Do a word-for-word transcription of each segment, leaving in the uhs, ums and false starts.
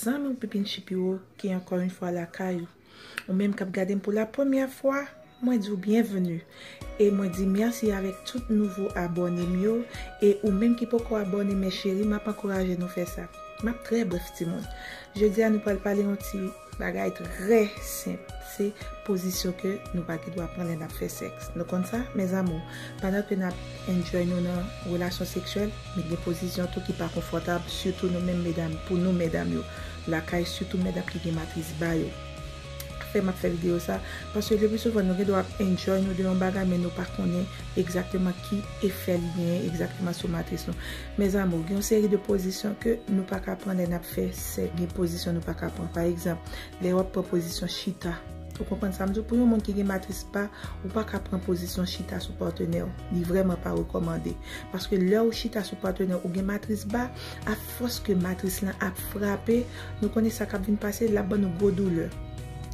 Zanmi w Pipin Shipiro ki ankò yon fwa lakay ou. Ou menm k ap gade m pou la premyè fwa, mwen di w byenveni. E mwen di mèsi avèk tout nouvo abòne m yo. E ou menm ki poko abòne, men cheri, m ap ankouraje nou fè sa. M ap trè brèf, timoun. Jodi a, nou pral pale yon ti bagay trè senp. Se pozisyon ke nou pa gen dwa pran lè n ap fè sèks. Nou konn sa, mes amours? Pandan ke n ap enjoy nou nan relasyon seksyèl, men gen pozisyon tou ki pa konfòtab, sitou nou menm medam, pou nou medam yo. Lakay, sitou medam ki gen matris ba yo. Fè m ap fè videyo sa, paske le pli souvan nou gen dwa ap enjoy nou de yon bagay, men nou pa konnen egzakteman ki efè li genyen egzakteman sou matris nou. Mes amours, gen yon seri de pozisyon ke nou pa ka pran lè n ap fè sèks. Gen pozisyon nou pa ka pran. Pa egzanp, lè w ap pran pozisyon chita. Ou konprann sa m di w? Pou yon moun ki gen matris ba, ou pa ka pran pozisyon chita sou patnè w. Li vrèman pa rekòmande. Paske lè ou chita sou patnè w, ou gen matris ba, afòs ke matris lan ap frape, nou konnen sa k ap vin pase, l ap ban nou gwo doulè.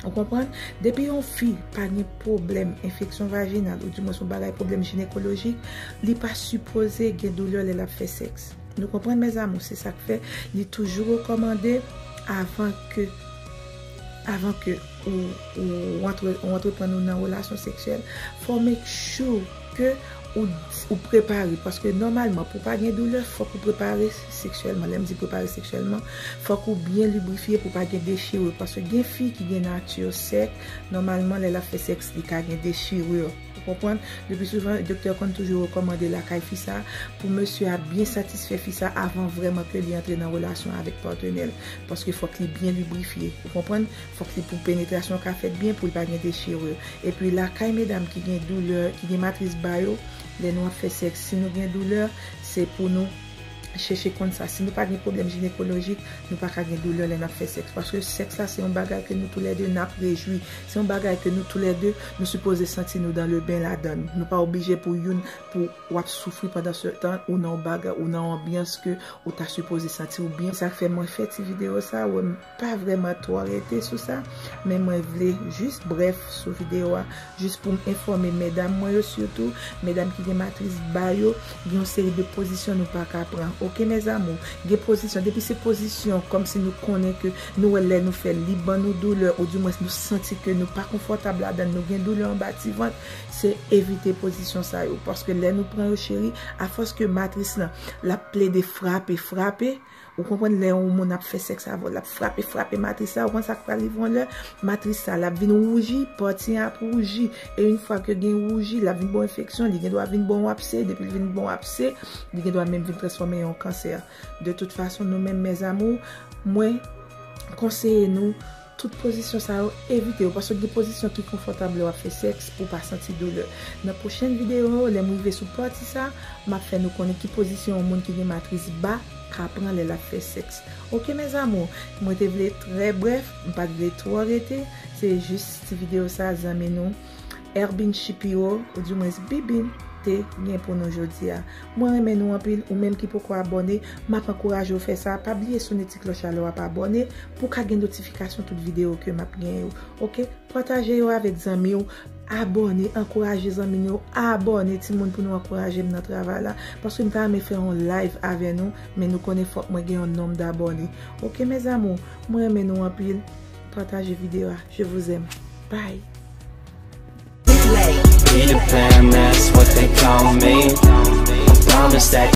Ou konprann? Depi yon fi pa gen pwoblèm enfeksyon vajinal, oudimwens yon bagay pwoblèm jinekolojik, li pa sipoze gen doulè lè l ap fè sèks. Nou konprann, mes amours? Se sa k fè li toujou rekòmande avan ke, avan ke ou, ou, ou antre, ou antreprann ou nan relasyon seksyèl, fò w make sure ke ou, ou prepare. Paske nòmalman, pou pa gen doulè, fòk ou prepare seksyèlman. Lè m di prepare seksyèlman, fòk ou byen librifye pou pa gen dechirure. Paske gen fi ki gen nati sèk, nòmalman, lè l ap fè sèks, li ka gen dechirure. Ou konprann? Le pli souvan, doktè konn toujou rekòmande lakay fi sa pou mesye a byen satisfè fi sa avan vrèman ke li antre nan relasyon avèk patnè l. Paske fòk li byen librifye. Ou konprann? Fòk li, pou penetrasyon ka fèt byen, pou l pa gen dechirure. Epi lakay medam ki gen doulè, ki gen matris ba yo, lè nou ap fè sèks, si nou gen doulè, se pou nou chèche konn sa. Si nou pa gen pwoblèm jinekolojik, nou pa ka gen doulè lè n ap fè sèks. Paske sèks la, se yon bagay ke nou toulède n ap rejwi. Se yon bagay ke nou toulède, nou sipoze santi nou dans le bain ladan l. Nou pa oblije pou youn, pou w ap soufri pandan se tan ou nan yon bagay, ou nan yon anbyans ke ou ta sipoze santi w byen. Sa k fè mwen fè ti videyo sa, wè m pa vrèman twò rete sou sa, men mwen vle jis brèf sou videyo a, jis pou m enfòme medam mwen yo, sitou medam ki gen matris ba yo, gen yon seri de pozisyon nou pa ka pran. Oke, mes amours? Gen pozisyon, depi se pozisyon kòmsi nou konnen ke nou wè lè nou fè l, li ban nou doulè, oudimwens nou santi ke nou pa konfòtab ladan l, nou gen doulè anba ti vant, se evite pozisyon sa yo. Paske lè nou pran yo, cheri, afòs ke matris lan, l ap plede frape, frape, ou konprann, lè yon moun ap fè sèks avè w, l ap frape, frape matris la, ou konn sa k pral rive yon lè, matris sa, l ap vin wouji, pati an ap wouji. E yon fwa ke gen wouji, l ap vin ba w enfeksyon, li gen dwa vin ba w yon abse, depi l vin ba w abse, li gen dwa menm vin transfòme an yon kansè. De tout fason, nou menm, mes amours, mwen konseye nou tout pozisyon sa yo, evite yo, paske gen pozisyon ki konfòtab lè w ap fè sèks pou w pa santi doulè. Nan pwochèn videyo, lè m rive sou pati sa, m ap fè nou konnen ki pozisyon yon moun ki gen matris ba ka pran lè l ap fè sèks. Oke, mes amours, mwen te vle trè brèf, m pa t vle twò rete, se jis ti videyo sa, zanmi nou Erbin Shipiro, oudimwens Bibin, te gen pou nou jodi a. Mwen renmen nou anpil, ou menm ki poko abòne, m ap ankouraje w fè sa. Pa bliye sone ti klòch la lè w ap abòne pou w ka gen notifikasyon tout videyo ke m ap gen yo. Oke? Pataje yo avèk zanmi w, abòne, ankouraje zanmi w yo, abòne timoun pou nou ankouraje m nan travay la. Paske m ta renmen fè yon live avè nou, men nou konnen fòk mwen gen yon nonb dabòne. Oke, mes amours, mwen renmen nou anpil. Pataje videyo a. Je vous aime. Bye. Peter Pan, that's what they call me. I promise that